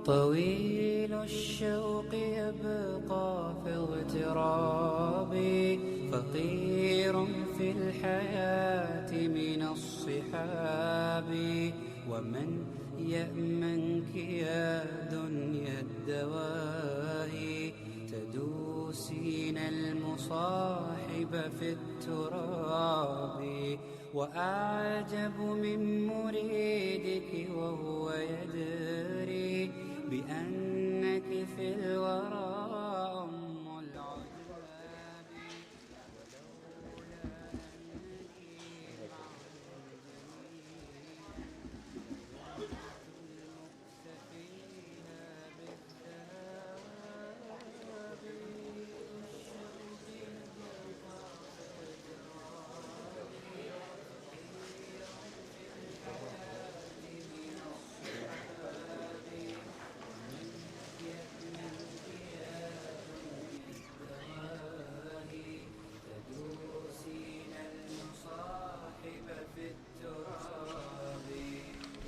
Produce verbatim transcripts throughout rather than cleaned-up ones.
طويل الشوق يبقى في اغتراب، فقير في الحياة من الصحاب. ومن يأمنك يا دنيا الدواهي، تدوسين المصاحب في التراب. وأعجب من مريدك وهو يدري بأنك في الورى أم العجاب. ولولا أنني مع الجميع لبعثت المقتفين بالذهاب. تدوسين المصاحب في التراب.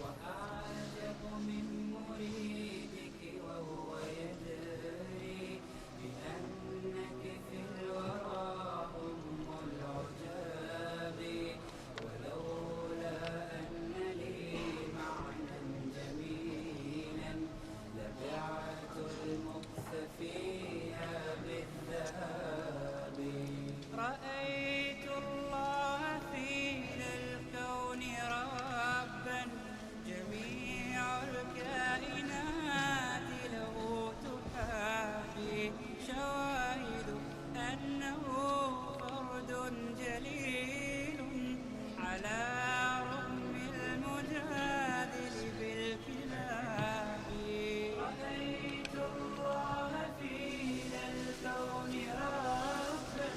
وأعجب من مريدك وهو يدري بأنك في الورى أم العجاب. ولولا أن لي معنى جميلا لبعت المقتفين بالذهاب. رأيت الله في ذا الكون ربا، جميع الكائنات له تحابي. شواهد أنه فرد جليل على رغم المجادل بالكلاب. رأيت الله في ذا الكون ربا.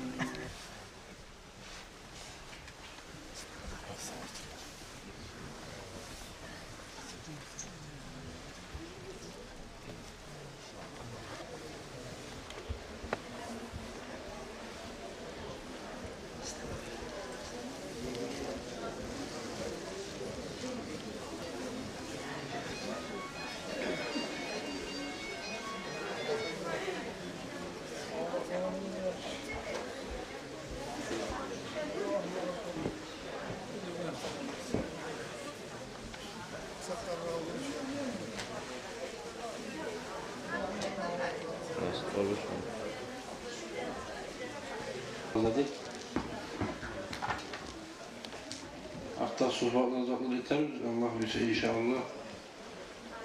Артда сухбатлар, затлар этербиз, Аллагь буюрса, иншааллагь.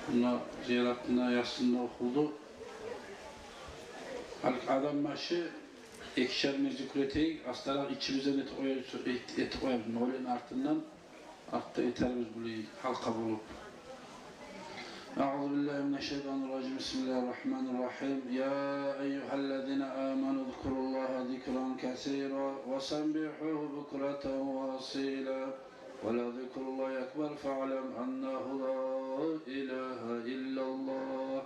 Муна зияратны яссын да охулду. Гьали адам башы экишер минг зикру этейик, астаракъ ичибизден этип къоя-, эт-, этип къоябыз. Мавлетни артындан артда этербиз булай гьалкъа болуп. أعوذ بالله من الشيطان الرجيم. بسم الله الرحمن الرحيم. يا أيها الذين آمنوا اذكروا الله ذكرا كثيرا وسبحوه بكرة وأصيلا. ولذكر الله أكبر فاعلم أنه لا إله إلا الله.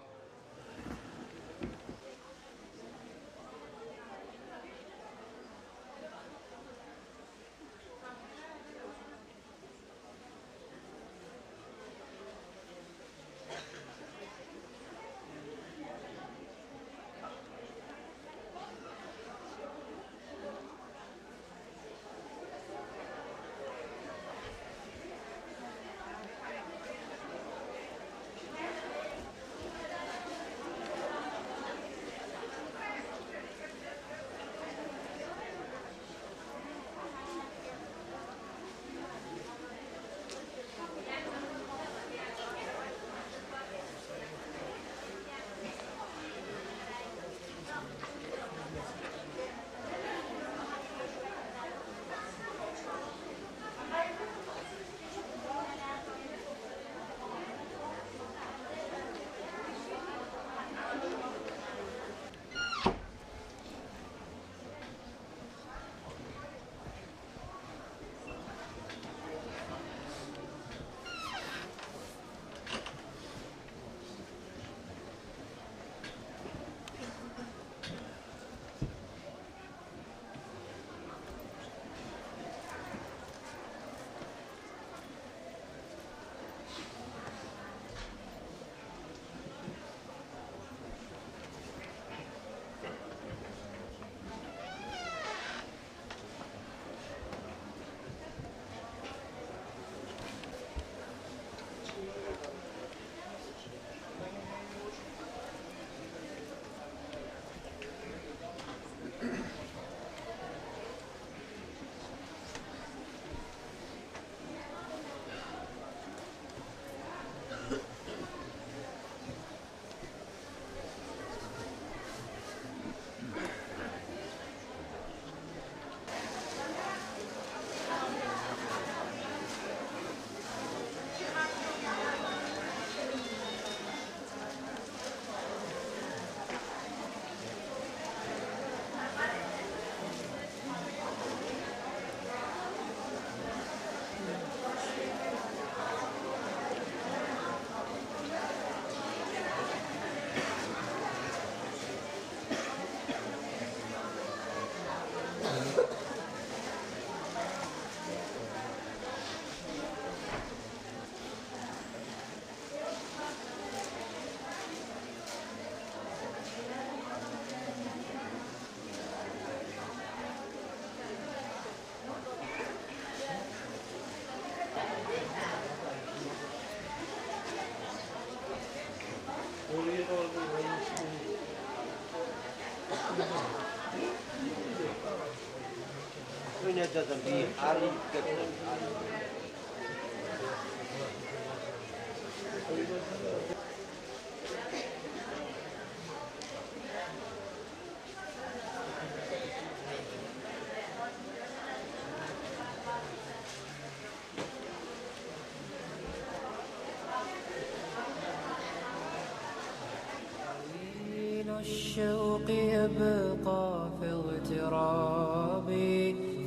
طويل الشوق يبقى في اغتراب،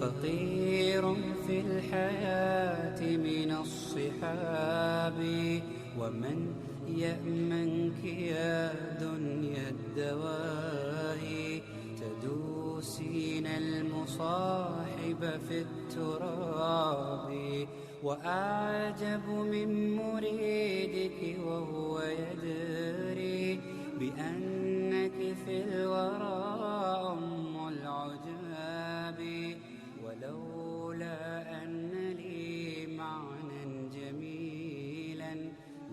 فقير في الحياة من الصحاب. ومن يأمنك يا دنيا الدواهي، تدوسين المصاحب في التراب. وأعجب من مريدك وهو يدري بأنك في الورى أم العجاب. ولولا أن لي معنى جميلا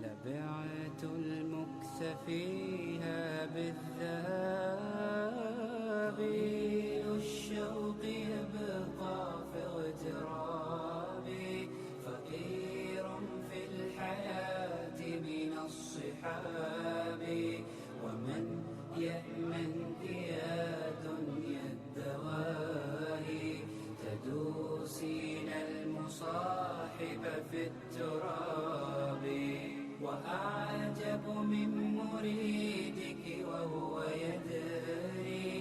لبعت المكث فيها بالذهب. طويل الشوق يبقى في اغتراب، فقير في الحياة من الصحاب. ومن يأمنك يا دنيا الدواهي، تدوسين المصاحب في التراب. وأعجب من مريدك وهو يدري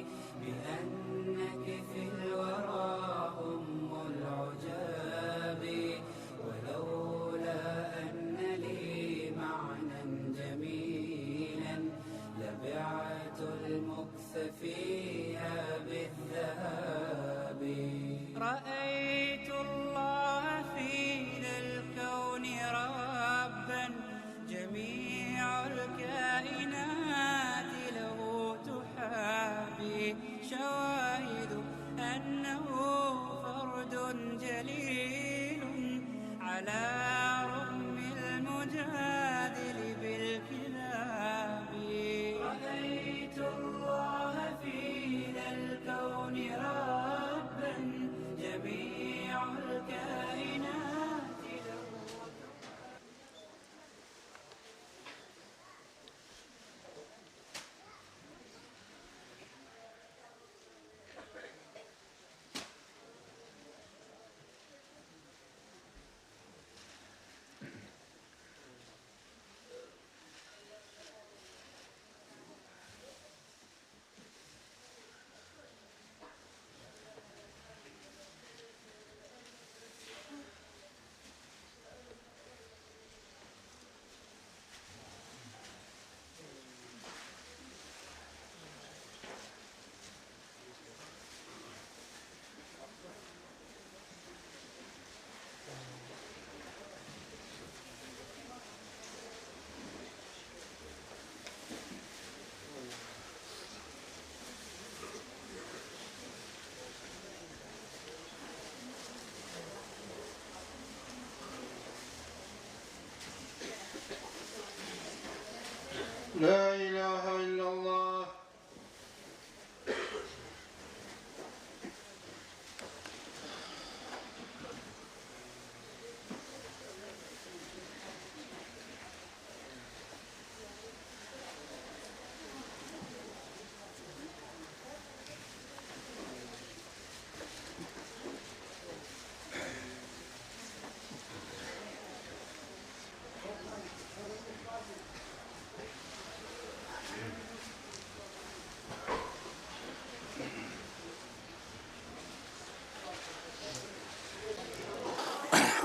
بأنك في الورى أم العجاب. ولولا أن لي معنى جميلا لبعت المكث فيها بالذهب. رأيت الله في ذا الكون ربا، جميع الكائنات له تحابي. شواهد أنه فرد جليل على رغم المجادل بالكذاب. رأيت الله في ذا الكون ربا، جميع الكائنات له. لا إله إلا الله.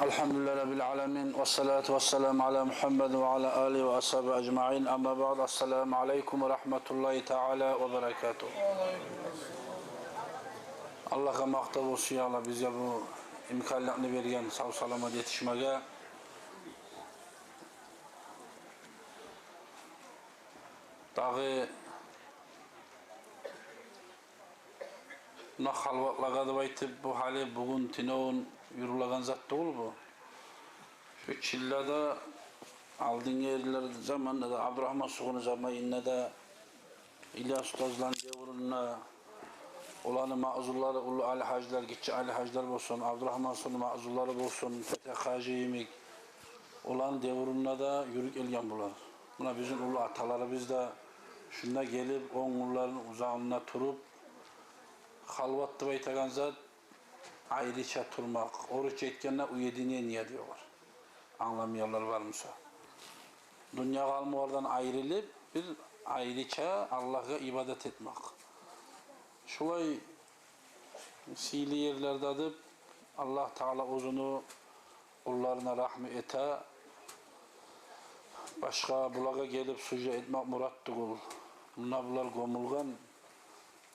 الحمد لله رب العالمين، والصلاة والسلام على محمد وعلى آله وأصحابه أجمعين. أما بعد، السلام عليكم ورحمة الله تعالى وبركاته. Аллагьгъа макътав болсун, я Аллагь, бизге бу имканлыкъны берген, сав-саламат етишмеге. Дагъы муна халватлагъа деп айтып, бу гьали бугюн, тюнегюн юрюлеген зат тюгюл бу. Шу чиллада, алдынгы ерлер заманда да, Абдурагьман Сугъуну заманында да, Ильяс устазланы девюрюнде, Оланы маъзурлары, уллу Али-гьажлар, гиччи Али-гьажлар болсун, Абдурагьман Сунну маъзурлары болсун, Фетегь-гьажи йимик, оланы девюрюнде де юрюп гелген булар. Муна бизин уллу аталарыбыз да шунда гелип, он гюнлени узагъында туруп, халват деп айтагъан зат, айрыча турмакъ, орусча айтгъанда, уединение дей олар, англамайгъанлар бар буса. Дюньягъа, алмагъардан айрылып, бир айрыча Аллагьгъа ибадат этмек. Шулай сыйлы ерлердедир. Аллагь Таала оьзюню къулларына рагьму эте. Башгъа булагъа гелип сужда этмек мурат тюгюл. Мунда булар гёмюлген.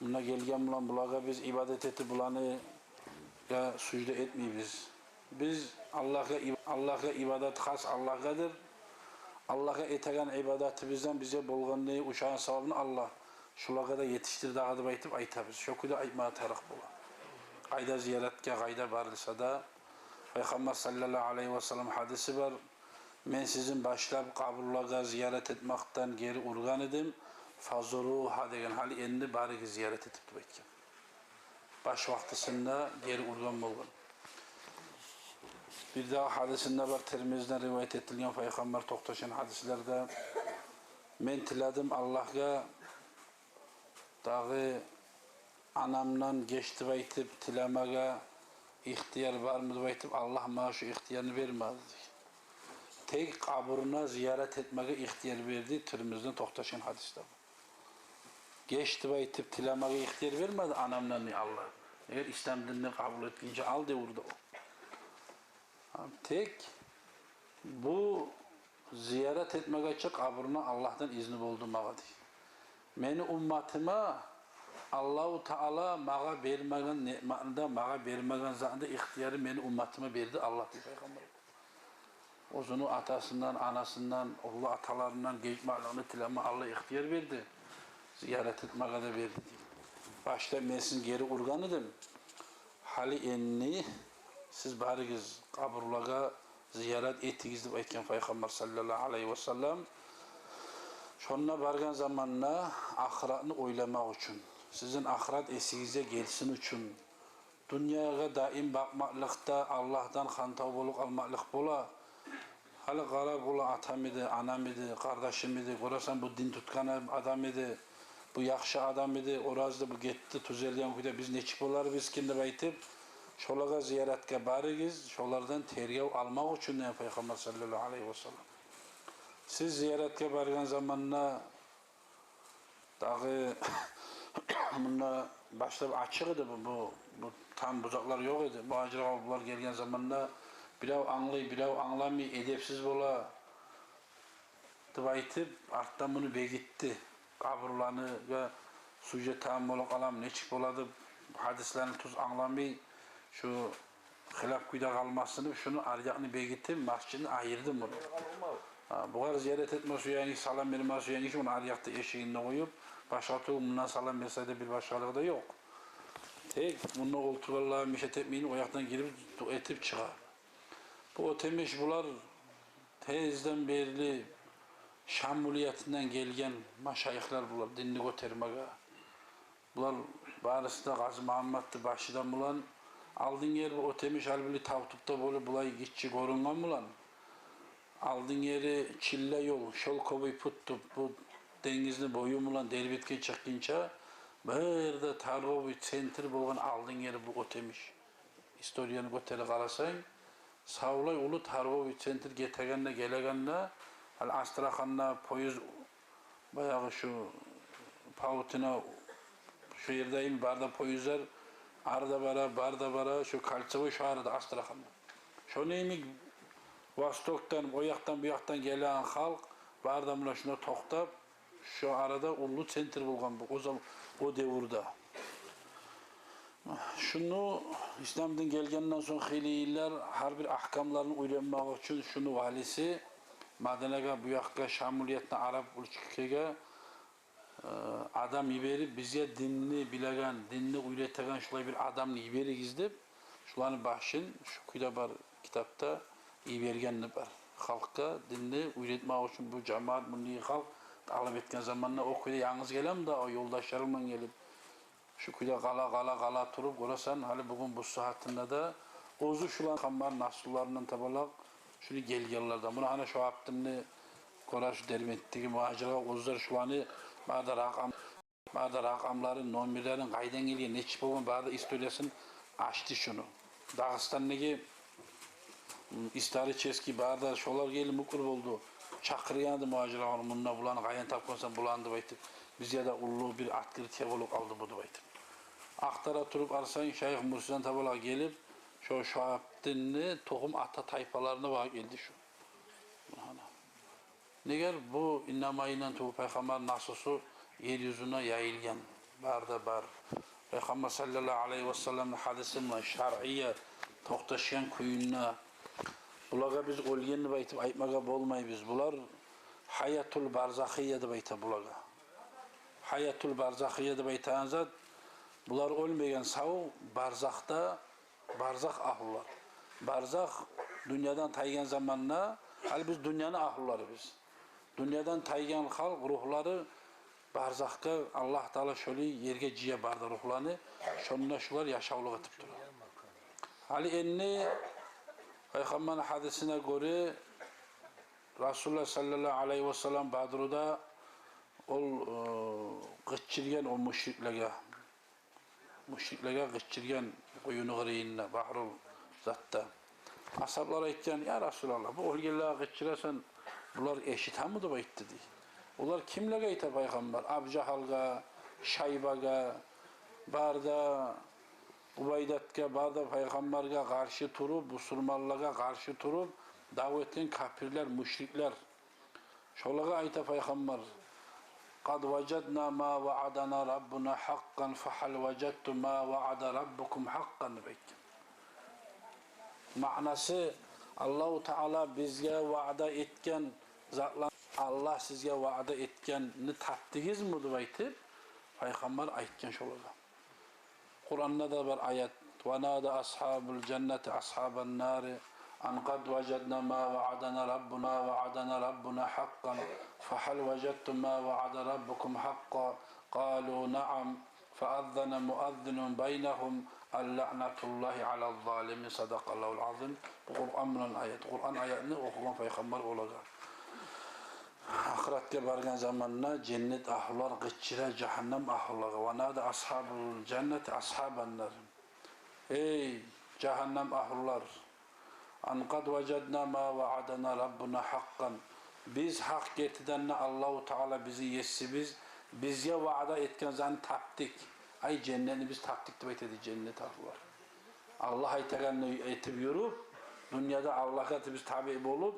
Мунда гелген булан булагъа биз ибадат этип, буланы да сужда этмейбиз. Биз Аллагьгъа иб-, Аллагьгъа ибадат хас Аллагьгъадыр. Аллагьгъа этеген ибадатыбыздан бизге болгъан не ушагъан савабын Аллагь шулагъа да етишдир дагъы деп айтып айтабыз. Шо кюйде айтмагъа тарыкъ бола. Къайда зияратгъа, къайда барылса да, Пайхаммар саллаллагьу алайгьи васаллам гьадиси бар: «Мен сизин башлап къабурлагъа зиярат этмекден гери ургъан эдим, фазуругьа деген, гьали энни барыгъыз зиярат этип», – деп айтгъан. Баш вакътисинде гери ургъан болгъан. Бирдагъы гьадисинде бар, Тирмизиден риваят этилген, Пайхаммар токъташгъан гьадислерде: «Мен тиледим Аллагьгъа, дагъы анамдан геч деп айтып тилемеге ихтияр бармы деп айтып, Аллагь магъа шу ихтиярны бермеди. Тек къабуруна зиярат этмеге ихтияр берди», – Тирмизиден токъташгъан гьадисде. Геч деп айтып тилемеге ихтияр бермеди анамдан, дей, Аллагь. Эгер ислам динни къабул этгинче ал девюрде о. Тек бу зиярат этмеге чи къабуруна Аллагьдан изну болду магъа, дей. Мени умматыма Аллагьу Таала магъа бермеген неъматны да, магъа бермеген затны да ихтияры мени умматыма берди Аллагь, дей Пайхаммар. Оьзюню атасындан, анасындан, уллу аталарындан гечмекликни тилеме Аллагь ихтияр берди. Зиярат этмеге де берди, дей. Башда мен сизин гери ургъан эдим. Гьали энни сиз барыгъыз къабурлагъа зиярат этигиз деп айтгъан Пайхаммар саллаллагьу алайгьи васаллам. Шонда баргъан заманда ахыратны ойламакъ учун, сизин ахырат эсигизге гелсин учун, дюньягъа даим бакъмакълыкъда Аллагьдан хантав болуп къалмакълыкъ бола. Гьали къарап, уллу атам эди, анам эди, къардашым эди, гёресен, бу дин тутгъан адам эди, бу яхшы адам эди, оразды, бу гетди, тюзелген кюйде, биз нечик боларбыз экен деп айтып, шолагъа зияратгъа барыгъыз, шолардан тергев алмакъ учун, дей Пайхаммар саллаллагьу алайгьи васаллам. Сиз зияратгъа баргъан заманда дагъы мунда башлап ачыкъ эди бу, бу, бу там бу затлар ёкъ эди. Мугьажир къавумлар гелген заманда бирев англай, бирев англамай, эдепсиз бола деп айтып, артдан муну бегитди. Къабурланы ва сужда там болуп къалам, нечик бола деп, гьадислени тюз англамай, шу хилап кюйде къалмасын деп, шуну аръякъны бегитип, межитни айырды муну. Гьа, бугъар зиярат этме сюеген, салам берме сюеген гиши муну аръякъда эшигинде къоюп, башгъа тюгюл мундан салам берсе де бир башгъалыгъы да ёкъ. Тек мунда олтургъанлагъа мешат этмейин, о якъдан гирип, дуа этип чыгъа. Бу Оьтемиш булар тезден берли Шам вилаятындан гелген машайихлер булар, динни гётермеге. Булар барысы да Къазимагьамматны башында булан. Алдын ери бу Оьтемиш гьали булай тав тюпде болуп, булай гиччи гёрюнген булан. Алдын ери чилла ёл, шёлковый путь деп, бу денгизни бою булан Дербентге чыкъгъынча, бир ерде торговый центр болгъан алдын ери бу Оьтемиш. Историяны гётере къарасанг, савлай уллу торговый центр гетегенде, гелегенде, гьали Астраханьда поезд, баягъы шу Паутина, шу ердейми, бары да поездлер, ары да бара, бары да бара, шу Кольцевой, шу арада Астраханьда. Шону йимик востокдан, о якъдан, бу якъдан гелеген халкъ бары да муна шунда токътап, шо арада уллу центр болгъан бу, о зам-, о девюрде. Шуну ислам дин гелгенден сонг хыйлы йыллар гьар бир агькамларын уьйренмек учун шуну валиси Мадинагъа, бу якъгъа, Шам вилаятына, араб уьлкюге, э, адам йиберип, бизге динни билеген, динни уьйретеген шулай бир адамны йиберигиз деп, шуланы башын шу кюйде бар китапда йиберген де бар. Халкъгъа динни уьйретмек учун бу жамаат, муну халкъ талап этген заманда, о кюйде янгыз гелем да, о ёлдашларым булан гелип, Шу кюйде къала, къала, къала туруп, гёресен, гьали бугюн бу сагьатында да оьзю шулар Пайхаммар наслуларындан табалакъ, шуну гелгенлерден. Муна гьана шо Абдинни гёре, шу Дербенттеги мугьажирге оьзлер шуланы бары да ракъам, бары да ракъамларын, номерлерин, къайдан гелген, нечик болгъан, бары да историясын ачды шуну. Дагъыстандагъы м, исторический бары да шолар гелип мукъур болду. Чакъыргъан эди мугьажирге, мунда буланы къайдан тапгъансан буланы деп айтып. Бизге де уллу бир открытие болуп къалды бу деп айтып. Ахтара туруп барсанг, шайых Мурсиден табалакъ гелип, шо Шагьабдинни тухум ата тайпаларына багъып гелди шу. Муна гьана. Негер бу иннамайынан тюгюл Пайхаммар наслусу ер юзюне яйылгъан. Бары да бар. Пайхаммар саллаллагьу алайгьи васалламны гьадиси булан шаръия токъташгъан кюйде. Булагъа биз оьлген деп айтып айтмагъа болмайбыз. Булар гьаятул барзахия деп айта булагъа. Гьаятул барзахия деп айтагъан зат, булар оьлмеген, сав барзахда, барзах агьлулар. Барзах дюньядан тайгъан заманда, гьали биз дюньяны агьлуларыбыз. Дюньядан тайгъан халкъ рухлары барзахгъа, Аллагь Таала шолай ерге жыя бары да рухланы, шонда шулар яшавлукъ этип тура. Гьали энни Пайхаммарны гьадисине гёре, Расулуллагь саллаллагьу алайгьи васаллам Бадруда ол, э, къычыргъан о мушриклеге, мушриклеге къычыргъан къуюну къырыйында, багьрул затда. Асгьаблар айтгъан: «Я Расулаллагь, бу оьлгенлеге къычырасан, булар эшитеми?» — деп айтды дей. Олар кимлеге айта Пайхаммар? Абу Жагьалгъа, Шайбагъа, бары да Убайдатгъа, бары да Пайхаммаргъа къаршы туруп, бусурманлагъа къаршы туруп, дав этген капирлер, мушриклер. Шолагъа айта Пайхаммар: «Къад важадна ма ваъадана Раббуна хьакъкъан, фа гьал важадтум ма ваъада Раббукум хьакъкъан», — деп айтгъан. Маънасы: Аллагьу Таала бизге ваъда этген затлар, Аллагь сизге ваъда этгенни тапдыгъызмы деп айтып, Пайхаммар айтгъан шолагъа. Къуранда да бар аят: «Ва нада асгьабул жаннати асгьабан нари ан къад важадна ма ваъадана Раббуна, ваъадана Раббуна хьакъкъан, фа гьал важадтум ма ваъада Раббукум хьакъкъа, къалу наъам, фа аззана муаззинун байнагьум, аллаънатуллагьи алаз залимин». Садакъаллагьул азим. Бу Къуран булан аят. Къуран аятны охугъан Пайхаммар олагъа. Ахыратгъа баргъан заманда женнет агьлулар къычыра жагьаннам агьлулагъа: «Ва нада асгьабул жаннати асгьабан нар». Эй, жагьаннам агьлулар, «ан къад важадна ма ваъадана Раббуна хьакъкъан». Биз гьакъ гертиден де Аллагьу Таала, бизин Есибиз, бизге ваъда этген затны тапдыкъ. Ай, женнетни биз тапдыкъ деп айта дей женнет агьлулар. Аллагь айтагъанны этип юрюп, дюньяда Аллагьгъа биз табиъ болуп,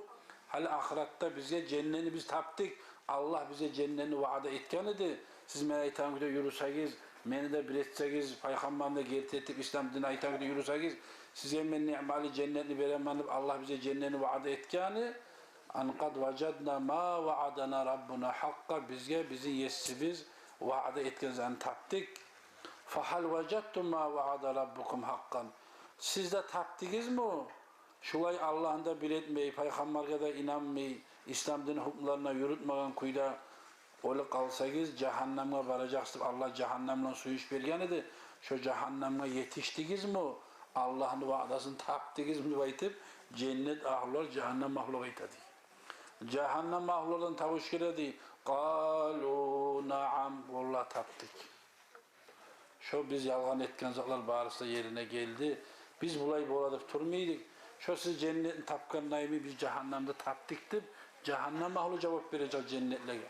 гьали ахыратда бизге женнетни биз тапдыкъ. Аллагь бизге женнетни ваъда этген эди. Сиз мен айтагъан кюйде юрюсегиз, мени де бир этсегиз, Пайхаммарны да герти этип, ислам динни айтагъан кюйде юрюсегиз, сизге мен ниъмалы женнетни беремен деп Аллагь бизге женнетни ваъда этгени. «Ан къад важадна ма ваъадана Раббуна хьакъкъа», бизге бизин Есибиз ваъда этген затны тапдыкъ. «Фа гьал важадтум ма ваъада Раббукум хьакъкъан». Сиз де тапдыгъызмы? Шулай Аллагьны да бир этмей, Пайхаммаргъа да инанмай, ислам дин гьукмуларын юрютмеген кюйде оьлюп къалсагъыз, жагьаннамгъа баражакъсыз деп Аллагь жагьаннамдан сююнч берген эди. Шо жагьаннамгъа етишдигизми? Аллагьны ваъдасын тапдыгъызмы деп айтып, женнет агьлулар жагьаннам агьлугъа айта дей. Жагьаннам агьлулардан тавуш геле дей: «Къалу наъам, валлагь, тапдыкъ». Шо биз ялгъан этген затлар барысы да ерине гелди. Биз булай бола деп турмай эдик. Шо сиз женнетни тапгъандаймы, биз жагьаннамны тапдыкъ деп, жагьаннам агьлу жавап бережек женнетлеге.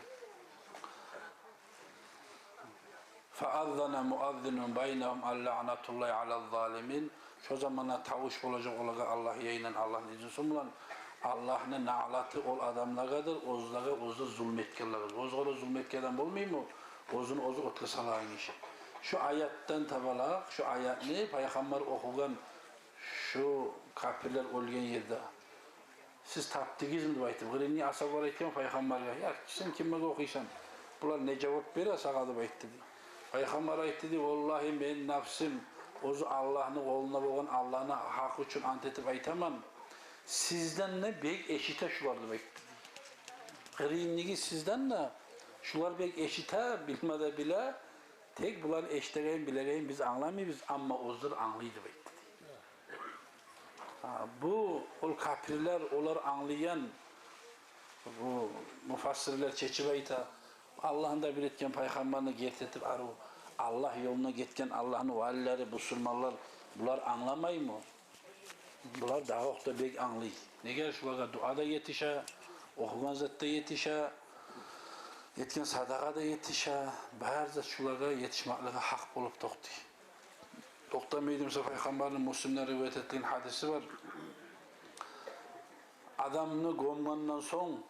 «Фа аззана муаззинун байнагьум, аллаънатуллагьи алаз залимин». Шо заманда тавуш болажакъ олагъа Аллагь янындан, Аллагьны изну булан. Аллагьны наълаты ол адамлагъадыр, оьзлеге оьзлер зулму этгенлеге. Оьзюне зулму этген адам болмаймы? Оьзюн оьзю отгъа салагъан гиши. Шо аятдан табалакъ, шо аятны Пайхаммар охугъан, шо капирлер оьлген ерде. «Сиз тапдыгъызмы?» — деп айтып, къырыйындагъы асгьаблар айтгъан Пайхаммаргъа: «Я, сен кимге охуйсан? Булар не жавап бере сагъа?» — деп айтды дей. Пайхаммар айтды дей: «Валлагьи, мени напсым оьзю Аллагьны къолунда болгъан, Аллагьны гьакъы учун ант этип айтаман, сизден де бек эшите шулар», — деп айтды дей. «Къырыйындагъы сизден де, шулар бек эшите, билме де биле, Тек буланы эшитегенин, билегенин биз англамайбыз, амма оьзлер англай деп айтды. Гьа, бу, ол капирлер, олар англайгъан, бу муфассирлер чечип айта, Аллагьны да бир этген, пайхаммарны герти этип, арив Аллагь ёлуна гетген Аллагьны валилери, бусурманлар, булар англамаймы? Булар дагъы окъда бек англай. Неге, шулагъа дуа да етише, охугъан зат да етише, этген садагъа да етише, бары зат шулагъа етишмеклиги гьакъ болуп токътай. Токътамайды буса, пайхаммарны Муслимден риваят этилген гьадиси бар. Адамны гёмгенден сонг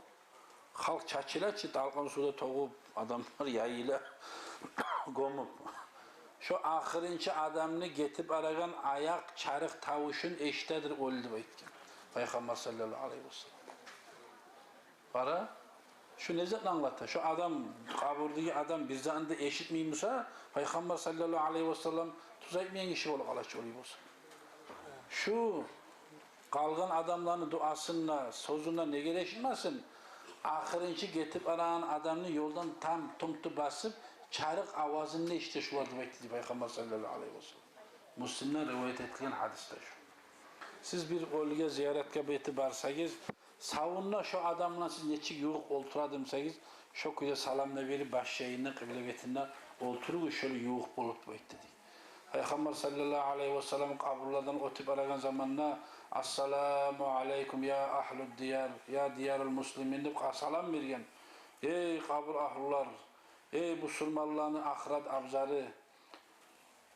халкъ чачыла чы, талкъан сувда тогъуп, адамлар яйыла, гёмюп. Шо ахырынчы адамны гетип барагъан аякъ чарыкъ тавушун эшитедир оьлю деп айтгъан пайхаммар саллаллагьу алайгьи васаллам. Къара, шу не затны англата? Шу адам, къабурдагъы адам бир затны да эшитмей буса, пайхаммар саллаллагьу алайгьи васаллам тюз айтмайгъан гиши болуп къала чы олай буса. Шу къалгъан адамланы дуасын да, сёзюн де неге эшитмесин? Ахырынчы гетип барагъан адамны ёлдан там тюнкдю басып, чарыкъ авазын да эшите шулар деп айтды дей пайхаммар саллаллагьу алайгьи васаллам. Муслимден риваят этилген гьадис де шу. Сиз бир оьлюге зияратгъа бетип барсагъыз, савунда шо адам булан сиз нечик ювукъ олтура эдигиз, шо кюйде салам да берип, баш ягъында, къыбла бетинде олтуругъуз, шолай ювукъ болуп деп айтды дей. Пайхаммар саллаллагьу алайгьи васаллам къабурлардан оьтюп барагъан заманда: «Ассаламу алайкум я агьлу дияр, я диярул муслимин», — деп къа-, салам берген. «Эй къабур агьлулар, эй бусурманланы ахырат абзары,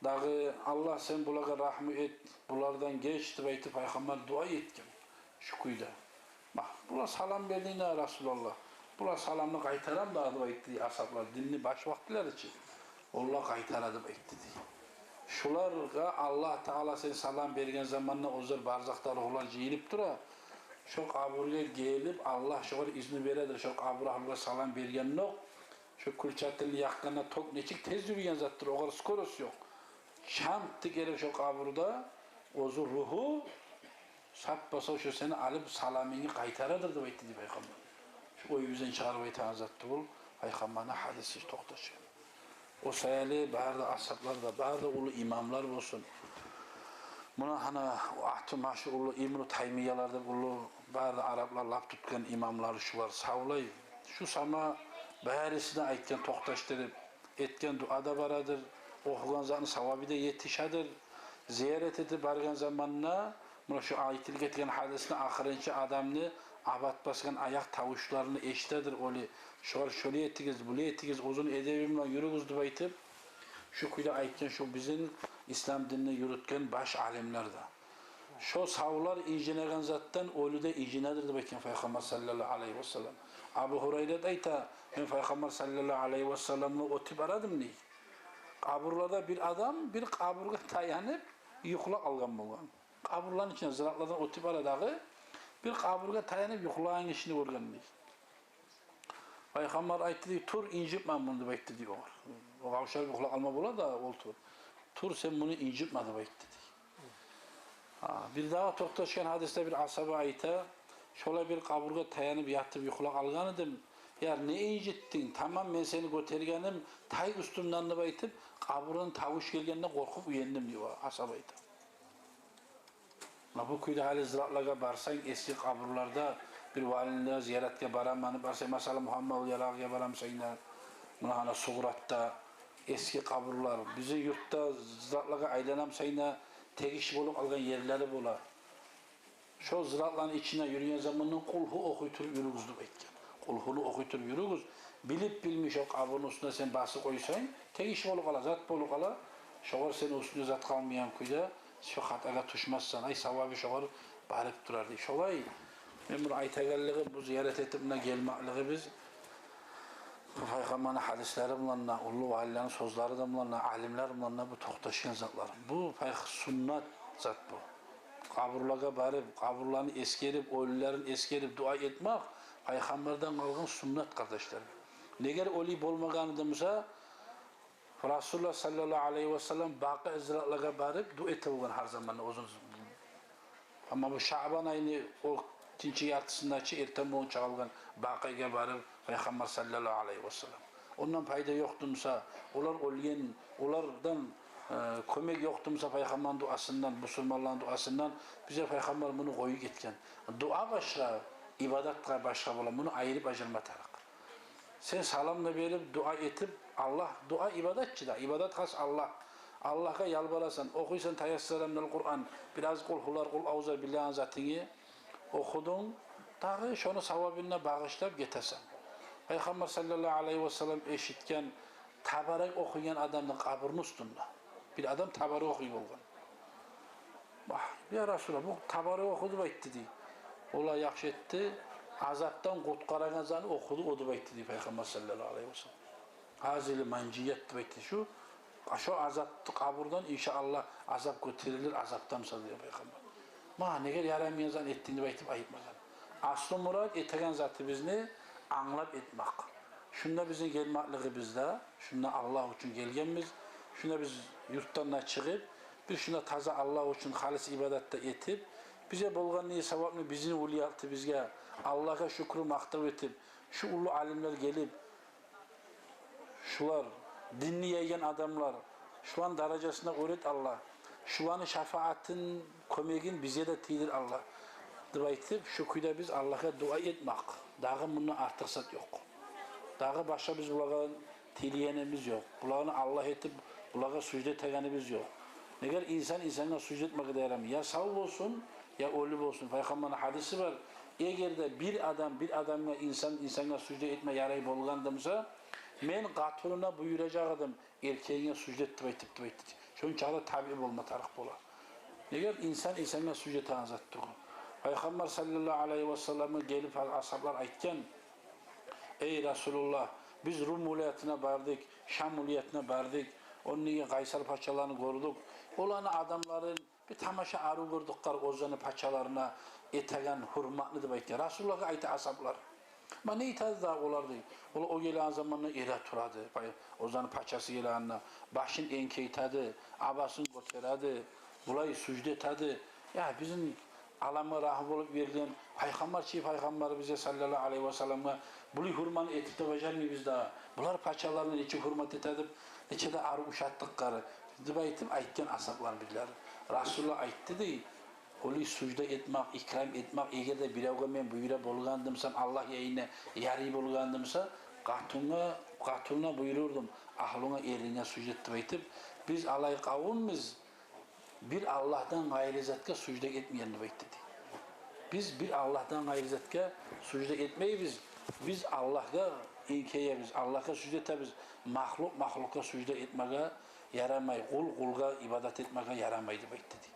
дагъы Аллагь, сен булагъа рагьму эт, булардан геч», — деп айтып, пайхаммар дуа этген шу кюйде. Бакъ, булар салам берди, я Расулаллагь, булар саламны къайтарамы дагъы деп айтды асгьаблар, динни баш вакътилери чи. Олар къайтара деп айтды дей. Шулагъа Аллагь Таала, сен салам берген заманда, оьзлер барзахда рухлар жыйылып тура, шо къабургъа гелип, Аллагь шогъар изну бередир, шо къабур агьлугъа салам берген окъ, шо кюлчатилни якъгъанда ток нечик тез юрюген затдыр, огъар скорость ёкъ. Чамтты гелип шо къабурда оьзю руху саппаса, шо сени алып саламынгны къайтарадыр деп айтды дей пайхаммар. Шо оюбузден чыгъарып айтагъан зат тюгюл, пайхаммарны гьадиси токъташгъан. О саялы бары да асгьаблар да, бары да уллу имамлар болсун. Муна гьана аты машгьур уллу Ибну Таймиялар деп уллу, бары да араблар лап тутгъан имамлар шулар савлай. Шу сама бариси де айтгъан токъташдырып, этген дуа да барадыр, охугъан затны савабы да етишедир. Зиярат этип баргъан заманда муна шу айтылып гетген гьадисни ахырынчы адамны абат басгъан аякъ тавушларын эшитедир оьлю. Шогъар шолай этигиз, булай этигиз, оьзюню эдеби булан юрюгюз деп айтып, шу кюйде айтгъан шу бизин ислам динни юрютген баш алимлер де. Шо савлар инжинеген затдан оьлю де инжинедир деп айтгъан пайхаммар саллаллагьу алайгьи васаллам. Абу Гьурайрат айта: «Мен пайхаммар саллаллагьу алайгьи васалламны оьтюп бара эдим, — дей. — Къабурларда бир адам бир къабургъа таянып юхлап къалгъан болгъан. Къабурланы ичинде зиратлардан оьтюп бара дагъы, бир къабургъа таянып юхлагъан гишини гёрген», — дей. Пайхаммар айтды дей: «Тур, инжитме муну», — деп айтды дей огъар. О къавшалып юхлап къалма бола да, олтуруп. «Тур, сен муну инжитме», — деп айтды дей. Гьа, бир дагъы токъташгъан гьадисде бир асгьаба айта: «Шолай бир къабургъа таянып ятып юхлап къалгъан эдим. Яр, не инжитдинг? Тамам, мен сени гётергеним тай уьстюмден», — деп айтып, къабурдан тавуш гелгенде къоркъуп уяндым, — дей о асгьаба айта. Муна бу кюйде гьали зиратлагъа барсанг, эски къабурларда бир валини зияратгъа бараман деп барсанг, масала, Мугьаммад Ярагъгъа барамсан да, муна гьана Сугъратда эски къабурлар, бизин юртда зиратлагъа айланамсан да, тегиш болуп къалгъан ерлери бола. Шо зиратланы ичинде юрюген заманда Къулгьу охуй туруп юрюгюз деп айтгъан. Къулгьуну охуй туруп юрюгюз. Билип-билмей шо къабурну уьстюне сен басып къойсанг, тегиш болуп къала, зат болуп къала. Шогъар сени уьстюнге зат къалмайгъан кюйде, шо хатагъа тюшмессен, ай, савабы шогъар барып турар дей. Шолай, мен муну айтагъанлыгъым, бу зиярат этип муна гелмеклигибиз, бу пайхаммарны гьадислери булан да, уллу валилени сёзлери де булан да, алимлер булан да бу токъташгъан затлар. Бу пайх-, суннат зат бу. Къабурлагъа барып, къабурланы эсгерип, оьлюлерин эсгерип, дуа этмек пайхаммардан къалгъан суннат, къардашлар. Неге олай болмагъан эди буса, Расулуллагь саллаллагьу алайгьи васаллам Бакъи зиратлагъа барып дуа эте болгъан гьар заманда оьзюн. Амма бу Шаъбан айны о экинчи яртысында чы эртен болгъунча къалгъан Бакъиге барып пайхаммар саллаллагьу алайгьи васаллам. Ондан пайда ёкъ эди буса, олар оьлген, олардан, э, кёмек ёкъ эди буса пайхаммарны дуасындан, бусурманланы дуасындан, бизге пайхаммар муну къоюп гетген. Дуа башгъа, ибадат да башгъа бола. Муну айырып ажырма тарыкъ. Сен салам да берип, дуа этип, Аллагь, дуа ибадат чы да, ибадат хас Аллагь. Аллагьгъа ялбарасан, охуйсан таяссара минал Къуръан, бираз къулгьулар, къулъавзлар, билеген затынгны охудунг, дагъы шону савабын да багъышлап гетесен. Пайхаммар саллаллагьу алайгьи васаллам эшитген табарак охуйгъан адамны къабурну уьстюнде. Бир адам табарак охуй болгъан. Вагь, я Расулаллагь, бу табарак охуду деп айтды, дей. Олай яхшы этди, азапдан къутгъарагъан затны охуду о деп айтды, дей, Пайхаммар саллаллагьу алайгьи васаллам. Гьазигьил мунжият деп айтды. Шу, шу азапны къабурдан, иншааллагь, азап гётерилир, азапдан сав, дей Пайхаммар. Магъа негер ярамайгъан затны этдинг деп айтып айтмагъан. Аслу мурат этеген затыбызны англап этмек. Шунда бизин гелмеклигибиз де, шунда Аллагь учун гелгенбиз. Шунда биз юртдан да чыгъып, биз шунда таза Аллагь учун халис ибадат да этип, бизге болгъан не савапны бизин уллу яхты бизге, Аллагьгъа шюкюр, макътав этип, шу уллу алимлер гелип, шулар, динни яйгъан адамлар, шуланы даражасына оьр эт, Аллагь. Шуланы шафаатын, кёмегин бизге де тийдир, Аллагь, деп айтып, шу кюйде биз Аллагьгъа дуа этмек. Дагъы мундан артыкъ зат ёкъ. Дагъы башгъа биз булагъа тилегенибиз ёкъ. Буланы Аллагь этип, булагъа сужда этегенибиз ёкъ. Негер инсан инсангъа сужда этмеге де ярамай. Я сав болсун, я оьлю болсун. Пайхаммарны гьадиси бар. Эгер де бир адам, бир адамгъа, инсан инсангъа сужда этме ярай болгъан эди буса, мен къатынына буюражакъ эдим, эркегинге сужда эт деп айтып, деп айтды. Шончакъы табиъ болма тарыкъ бола. Негер инсан инсангъа сужда этеген зат тюгюл. Пайхаммар саллаллагьу алайгьи васалламгъа гелип, асгьаблар айтгъан: «Эй Расулуллагь, биз Рум вилаятына бардыкъ, Шам вилаятына бардыкъ, ондагъы къайсар пачаланы гёрдюк. Оланы адамларын бир тамаша арив гёрдюк къара, оьзлени пачаларына этеген гьюрметни», — деп айтгъан. Расулуллагьгъа айта асгьаблар: «Ма не этеди дагъы олар?» — дей. Олар о гелеген заманда эре турады. Пай-, оьзлени пачасы гелегенде башын энкейтеди, абасын гётереди, булай сужда этеди. Я бизин аламгъа рагьму болуп йиберген Пайхаммар чы, Пайхаммарыбызгъа саллаллагьу алайгьи васалламгъа булай гьюрмет этип де бажармайбыз да, булар пачаларына нечик гьюрмет этеди, нечик де арив ушатдыкъ къара, деп айтып айтгъан асгьаблар бирлери. Расулуллагь айтды дей: «Олай сужда этмек, икрам этмек, эгер де биревге мен буюра болгъан эдим буса, Аллагь яйына ярай болгъан эдим буса, къатынынга, къатынына буюрурдум, агьлюнге, эринге сужда эт деп айтып. Биз алай къавумбуз, бир Аллагьдан къайры затгъа сужда этмейген», — деп айтды дей. «Биз бир Аллагьдан къайры затгъа сужда этмейбиз. Биз Аллагьгъа энкейебиз, Аллагьгъа сужда этебиз. Махлукъ махлукъгъа сужда этмеге ярамай, къул къулгъа ибадат этмеге ярамай», — деп айтды дей.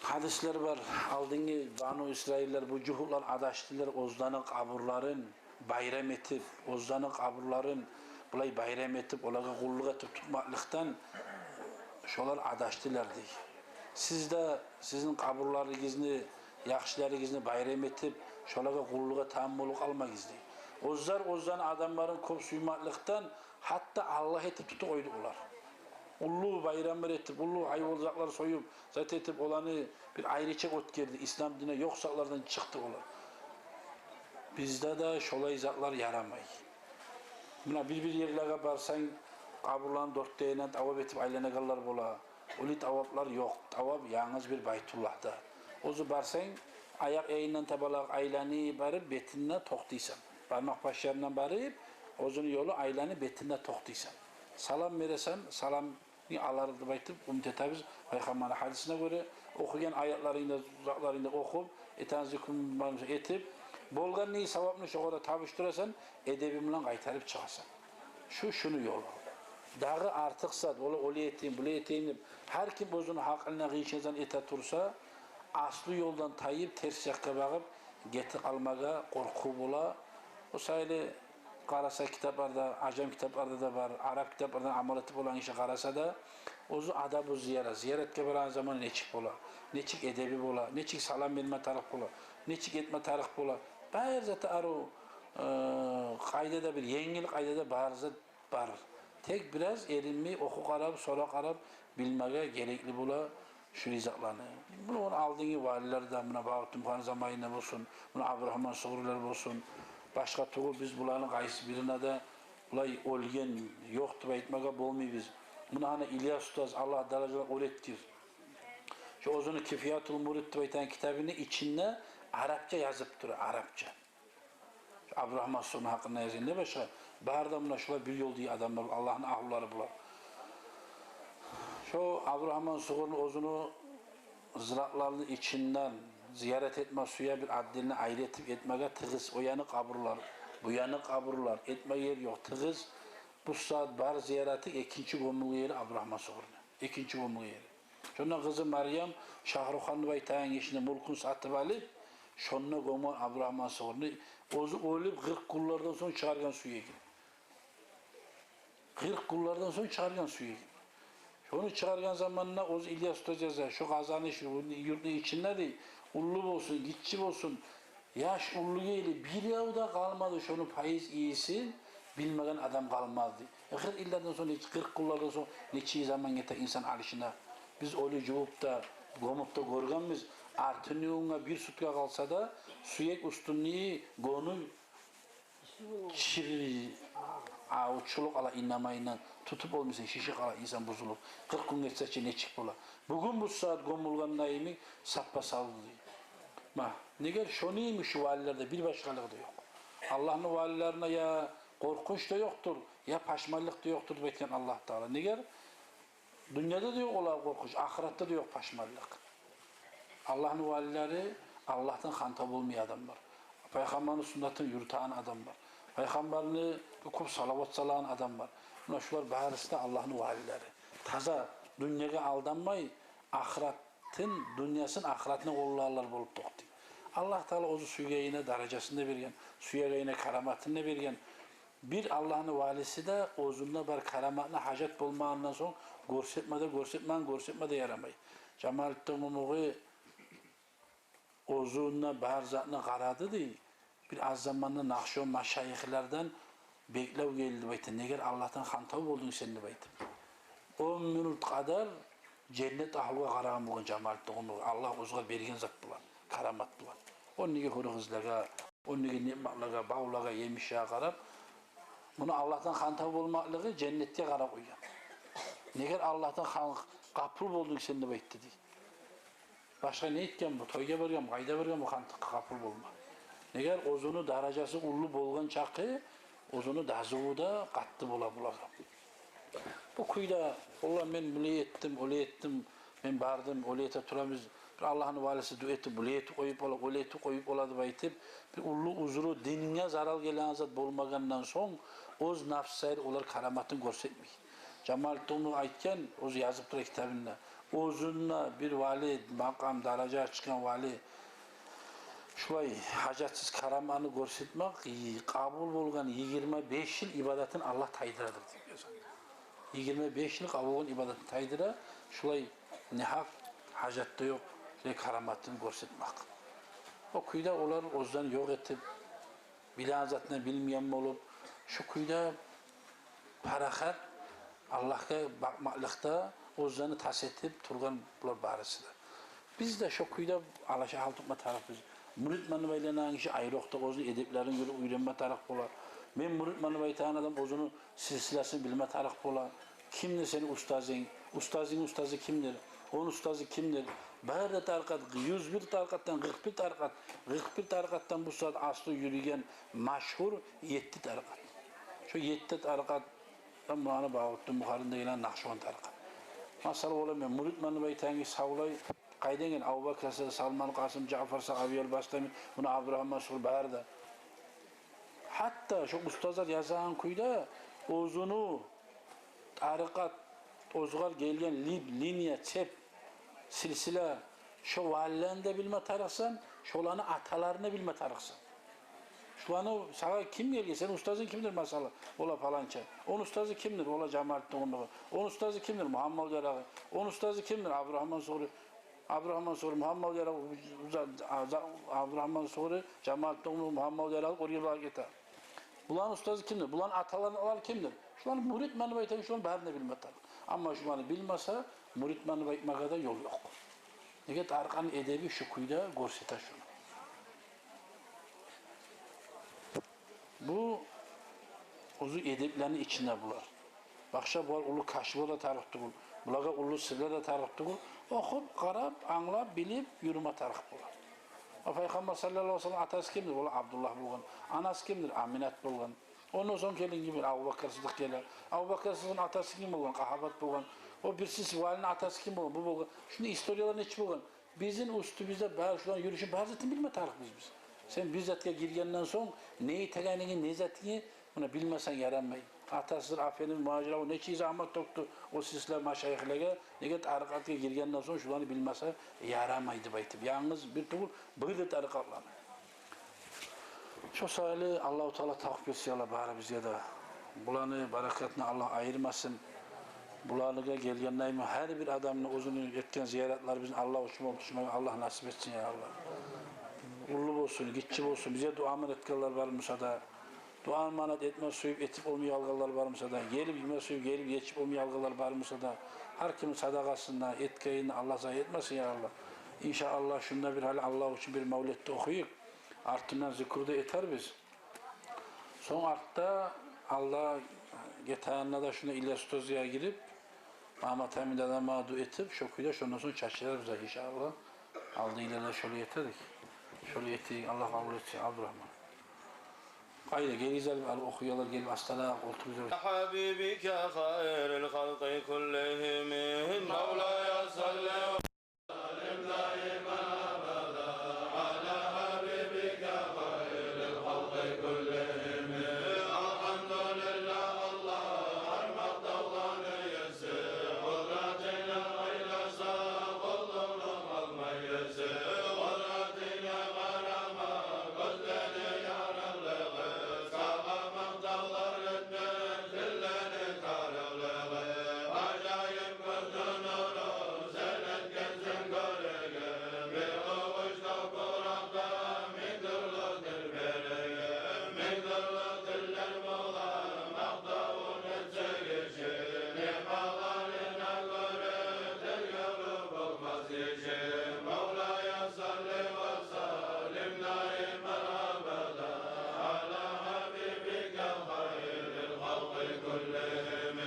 Гьадислер бар. Алдынгъы Бану Исраиллер, бу жугьутлар адашдылар, оьзлени къабурларын байрам этип, оьзлени къабурларын булай байрам этип, олагъа къуллукъ этип тутмакълыкъдан шолар адашдылар дей. Сиз де сизин къабурларыгъызны, яхшыларыгъызны байрам этип, шолагъа къуллукъ этеген болуп къалмагъыз дей. Оьзлер оьзлени адамларын кёп сюймекликден гьатта Аллагь этип тутуп къойду олар. Уллу байрамлар этип, уллу гьайван затлар союп, зат этип, оланы бир айрыча оьтгерди. Ислам динине ёкъ затлардан чыкъды олар. Бизде де шолай затлар ярамай. Муна бир-бир ерлеге барсанг, къабурланы дёрт де янындан тавап этип айланагъанлар бола. Олай таваплар ёкъ. Тавап янгыз бир Байтуллагьда. Оьзю барсанг, аякъ янындан табалакъ айланып барып, бетинде токътайсан. Бармакъ башларындан барып, оьзюню ёлу айланып, бетинде токътайсан. Салам бересен, салам алар деп айтып умут этебиз. Пайхаммарны гьадисине гёре, охуйгъан аятларынгны, затларынгны охуп, этеген зикрунгну этип, болгъан не савапны шогъар табушдурасан, эдебинг булан къайтарып чыгъасан. Шу, шуну ёлу. Дагъы артыкъ зат, олай, олай этейим, булай этейим деп, гьар ким оьзюню гьакъылына къыйышгъан зат эте турса, аслу ёлдан тайып, терс якъгъа багъып гетип къалмагъа къоркъув бола. О саялы къараса китапларда, ажам китапларда да бар, арап китаплардан амал этип болагъан гиши къараса да, оьзю адабу зиярат, зияратгъа барагъан заман нечик бола, нечик эдеби бола, нечик салам берме тарыкъ бола, нечик этме тарыкъ бола. Бары зат арив, э, къайдада бир, енгил къайдада бары зат бар. Тек бираз эринмей, охуп къарап, сорап къарап, билмеге герекли бола шу ризакъланы. Муну ону алдынгъы валилер де, муна Багьавутдин Бухари заманында болсун, муна Абдурагьман Сугърилер болсун, башгъа тюгюл биз буланы къайсы бирине де булай оьлген ёкъ деп айтмагъа болмайбыз. Муна гьана Ильяс устаз, Аллагь даражаларын оьр этгир, шо оьзюню «Кифиятул мурид» деп айтагъан китабыны ичинде арапча язып тура, арапча. Шо Абдурагьман Сугъурну гьакъында язгъан, не башгъа. Бары да муна шулар бир ёлдагъы адамлар, Аллагьны агьлулары булар. Шо Абдурагьман Сугъурну оьзюню зиратларыны ичинден зиярат этме сюе, бир отдельно айры этип этмеге тыгъыс. О яны къабурлар, бу яны къабурлар, этме ер ёкъ, тыгъыс. Бу сагьат бар зияраты экинчи гёмюлген ери Абдурагьман Сугъурну, экинчи гёмюлген ери. Шонда къызы Марьям Шагьрукъхан деп айтагъан гишини мюлкюн сатып алып, шонда гёмген Абдурагьман Сугъурну, оьзю оьлюп къыркъ гюнлерден сонг чыгъаргъан сюегин. Къыркъ гюнлерден сонг чыгъаргъан сюегин. Шону чыгъаргъан заманда оьзю Ильяс устаз яза, шо Къазаныш юртну ичинде дей, уллу болсун, гиччи болсун, яш уллу гели, бирев де къалмады шону пайыз ийисин билмеген адам къалмады дей. Э, къыркъ йыллардан сонг, къыркъ гюнлерден сонг нече заман гете инсан алышына. Биз оьлю жувуп да, гёмюп де гёргенбиз. Артынгъы гюнге бир сутка къалса да, сюек уьстюндеги гёню чир, а, учулуп къала, иннамайындан тутуп болмайсан, шишип къала, инсан бузулуп. Къыркъ гюн гетсе чи нечик бола? Бугюн бу сагьат гёмюлгенде йимик саппа-сав дей. Ма, негер шону йимик шу валилерде бир башгъалыкъ да ёкъ. Аллагьны валилерине я къоркъунч да ёкъдур, я пашманлыкъ да ёкъдур деп айтгъан Аллагь Таала. Негер дюньяда да ёкъ олагъа къоркъунч, ахыратда да ёкъ пашманлыкъ. Аллагьны валилери Аллагьдан хантав болмай адамлар. Пайхаммарны суннатын юрютеген адамлар. Пайхаммарны кёп салават салагъан адамлар. Муна шулар барысы да Аллагьны валилери. Таза дюньягъа алданмай, ахыратын, дюньясын ахыратына къоллагъанлар болуп токътай. Аллагь Таала оьзю сюйгенине даражасын да берген, сюйгенине караматын да берген. Бир Аллагьны валиси де оьзюнде бар караматына гьажат болмагъандан сонг гёрсетме де, гёрсетмеген, гёрсетме де ярамай. Жамалутдин Къумукъу оьзюнде бар затны къарады дей. Бир аз заманда накъшбанд машайихлерден беклев гелди деп айта. Негер Аллагьдан хантав болдунг сен деп айтып. Он минут къадар женнет агьлугъа къарагъан болгъан Жамалутдин Къумукъу, Аллагь оьзюне берген зат булан, карамат булан. Ондагъы гьюрю къызлагъа, ондагъы ниъматлагъа, бавлагъа, емишге къарап, муну Аллагьдан хантав болмакълыгъы женнетге къарап къойгъан. Негер Аллагьдан хан-, къапул болдунг сен деп айтды дей. Башгъа не этген бу? Тойгъа баргъан, къайда баргъан бу хантыкъгъа къапул болма? Негер оьзюню даражасы уллу болгъан чакъы, оьзюню дазуву да къатты бола булагъа. Бу кюйде, валлагь, мен булай этдим, олай этдим, мен бардым, олай эте турабыз, бир Аллагьны валиси дуа этип, булай этип къоюп бола, олай этип къоюп бола деп айтып, бир уллу узру, динге зарал гелеген зат болмагъандан сонг, оьз нафсайыр олар караматын гёрсетмей. Жамалутдин Къумукъу айтгъан, оьзю язып тура китабында, оьзюнде бир вали, макъам, даражагъа чыкъгъан вали, шулай гьажатсыз караманы гёрсетмек, къабул болгъан йигирма беш йыл ибадатын Аллагь тайдырадыр деп язгъан. Йигирма беш йыл къабул болгъан ибадатын тайдыра, шулай негьакъ, гьажаты да ёкъ, шулай караматын гёрсетмек. О кюйде олар оьзлени ёкъ этип, билеген затын билмейген болуп, шу кюйде парахат Аллагьгъа бакъмакълыкъда оьзлени тас этип тургъан булар барысы да. Биз де шу кюйде алаша гьал тутма тарыкъбыз. Мюритмен деп айланагъан гиши айрокъда оьзюню эдеплерин уьйренме тарыкъ бола. Мен мюритмен деп айтагъан адам оьзюню силсиласын билме тарыкъ бола. Кимдир сени устазынг? Устазынгны устазы кимдир? Ону устазы кимдир? Бары да тарикъат, юз бир тарикъатдан къыркъ бир тарикъат, къыркъ бир тарикъатдан бу сагьат аслу юрюйген машгьур етти тарикъат. Шо етти тарикъат, муна Багьавутдин Бухарини де гелген Накъшбанд тарикъат. Масала, олар мен мюритмен деп айтагъан гиши савлай, къайдан гелген? Абубакр Сыдыкъ, Салман Къасим, Жаъфар Сагъави, Аль-Бастами, муна Абдурагьман Сугъури, бары да. Гьатта шо устазлар язагъан кюйде оьзюню тарикъат, оьзюгер гелген лип, линия, цепь, силсила, шо валилени де билме тарыкъсан, шоланы аталарын да билме тарыкъсан. Шуланы сагъа ким гелген? Сени устазынг кимдир, масала? Ола паланча. Ону устазы кимдир? Ола Жамалутдин Къумукъу. Ону устазы кимдир? Мугьаммал Ярагъы. Ону устазы кимдир? Абдурагьман Сугъури. Абдурагьман Сугъури, Мугьаммал Ярагъы, Абдурагьман Сугъури, Жамалутдин Къумукъу, Мугьаммал Ярагъы, къургъанлар гете. Буланы устазы кимдир? Буланы аталарын алар кимдир? Шуланы мюритмен деп айтагъан, шуланы барын да билме тарыкъ. Амма шуланы билмесе, мюритмен деп айтмагъа да ёл ёкъ. Неге, тарикъатны эдеби шу кюйде гёрсете шуну. Бу Узу эдеплени ичинде булар. Башгъа булар уллу кашфулар да тарыкъ тюгюл, булагъа уллу сырлар да тарыкъ тюгюл. Охуп, къарап, англап, билип юрюме тарыкъ булар. О Пайхаммар саллаллагьу алайгьи ва саллам атасы кимдир? Ол Абдуллагь болгъан. Анасы кимдир? Аминат болгъан. Ондан сонг гелген ким? Абубакар Сыддыкъ геле. Абубакар Сыддыкъны атасы ким болгъан? Къахабат болгъан. О бирсиси Валини атасы ким болгъан? Бу болгъан. Шунда историялар нечик болгъан? Бизин уьстюбюзде бар шуланы юрюшюн, бар затын билме тарыкъбыз биз. Сен бир затгъа гиргенден сонг не этегенинги, не затынгны муна билмесенг ярамай. Атасыдыр Афендимиз Мугьажир агъав нече загьмат тёкдю о силсила машайихлеге, неге тарикъатгъа гиргенден сонг шуланы билмесе ярамай деп айтып. Янгыз бир тюгюл, бир де тарикъатланы. Шо саялы Аллагьу Таала тавпикъ берсин, я Аллагь, барыбызгъа да. Буланы баракатындан Аллагь айырмасын. Буланы гелгендейми, гьар бир адамны оьзюню этген зияратлары бизин Аллагь учун болуп тюшмеге Аллагь насип этсин, я Аллагь. Уллу болсун, гиччи болсун, бизге дуа аманат этгенлер бар буса да, дуа аманат этме сююп этип болмай къалгъанлар бар буса да, гелип йиме сююп гелип етишип болмай къалгъанлар бар буса да, гьар кимни садагъасын да, этгенин Аллагь зая этмесин, я Аллагь. Иншааллагь, шунда бир гьали Аллагь учун бир мавлет де охуюкъ. Артындан зикру да этербиз. Сонг артда Аллагь гетегенде де шунда Ильяс устазгъа гирип, Магьаммат Амин дадама дуа этип, шо кюйде шондан сонг чачырарбыз, иншааллагь. Алда йылларда шолай этедик. Шолай этейик, Аллагь къабул этсин, Абдурагьман. Къайда, гелигиз гьали, охуялар гелип, астаракъ олтуругъуз. حبيبك خير الخلق كلهم. مولاي صل وسلم دائما أبدا على حبيبك خير الخلق كلهم. الحمد لله, Аллагь, гьар макътавланы еси, къудратынга къараса, къуллукъну къалмай эси, къудратынга къарама, гёзлени ярыкълыгъы, сагъа макътавлар этме тиллени тарыкълыгъы. Ажайып гёзню нуру сен этгенсен гёреген, бир къувуч топуракъда минг тюрлю тил береген, минг тюрлю тиллер булан макътавун этсе гиши, ниъматларына гёре тергевлю болмас гиши. مولاي صل وسلم دائما أبدا على حبيبك خير الخلق كلهم.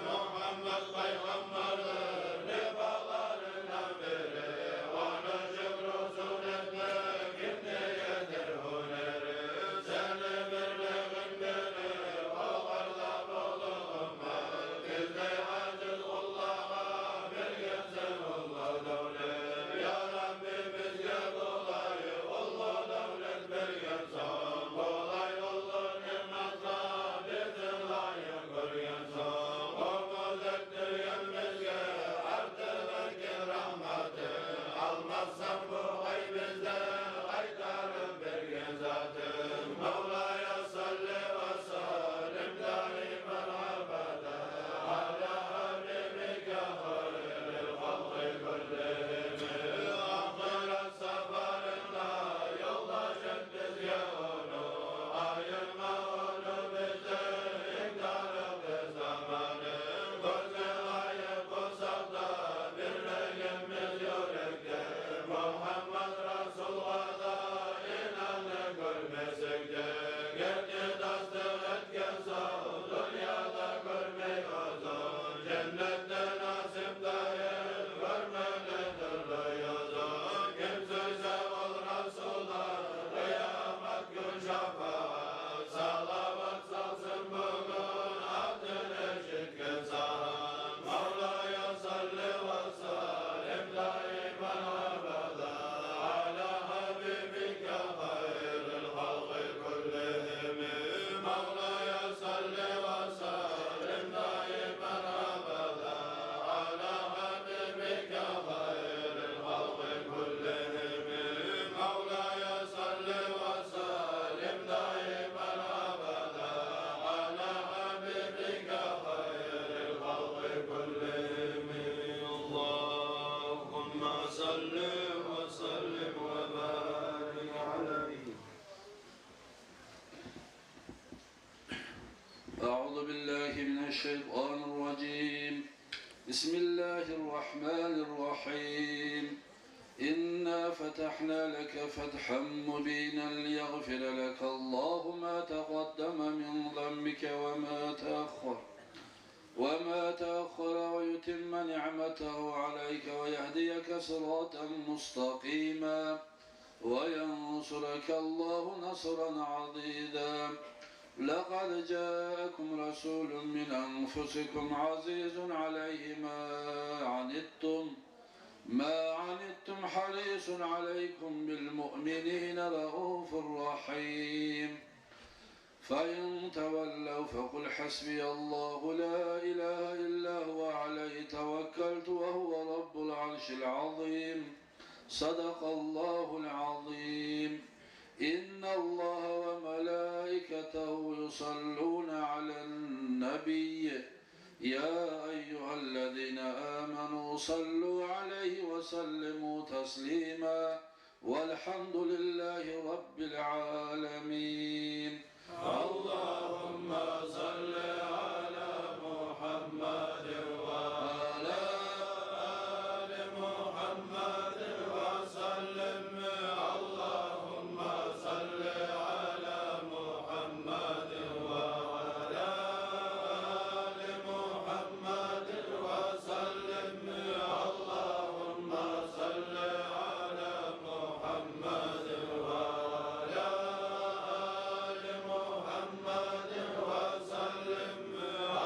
Мугьаммат пайхаммардыр либаларындан бири, ону шюкрюсюн этмек кимни етер гьюнери? Сени бирлигинг берип, огъар да болуп уммат, биздей ажиз къуллагъа бергенсен уллу давлет. Я Рабби, бизге булай уллу давлет берген сонг, булай уллу ниъматгъа бизин лайыкъ гёрген сонг, умут этдирген бизге артыкъ этген рагьматынг, алмассан бугъай бизден къайтарып берген затынг. مولاي صل وسلم دائما أبدا على حبيبك خير الخلق كلهم. Ахырат сапарында ёлдаш эт бизге ону, айырма ону бизден инг тарыкъ заманы. Гёзге лайыкъ болсакъ да, бирлигибиз юрекде, Мугьаммат Расулгъа да инанып гёрмесек де, герти тасдыкъ этген сонг, дюньяда гёрмей оьзюн, женнетде насип де эт гёрмеге тюрлю юзюн. Ким сюйсе ол Расулдан къыямат гюн шапаат, салават салсын бугюн атын эшитген сагьат. مولاي صل وسلم دائما أبدا على حبيبك خير الخلق كلهم. مولاي صل وسلم دائما أبدا على حبيبك خير الخلق كلهم. مولاي صل وسلم دائما أبدا على حبيبك خير الخلق كلهم. اللهم صل وسلم وبارك عليه. أعوذ بالله من الشيطان الرجيم. بسم الله الرحمن الرحيم. إنا فتحنا لك فتحا مبينا ليغفر لك الله ما تقدم من ذنبك وما تأخر، وما تأخر ويتم نعمته عليك ويهديك صراطا مستقيما وينصرك الله نصرا عزيزا. لقد جاءكم رسول من أنفسكم عزيز عليه ما عنتم، ما عنتم حريص عليكم بالمؤمنين رءوف رحيم. فإن تولوا فقل حسبي الله لا إله إلا هو عليه توكلت وهو رب العرش العظيم. صدق الله العظيم. إن الله وملائكته يصلون على النبي، يا أيها الذين آمنوا صلوا عليه وسلموا تسليما. والحمد لله رب العالمين. اللهم صل على محمد وعلى آل محمد وسلم. اللهم صل على محمد وعلى آل محمد وسلم. اللهم صل على محمد وعلى آل محمد وسلم.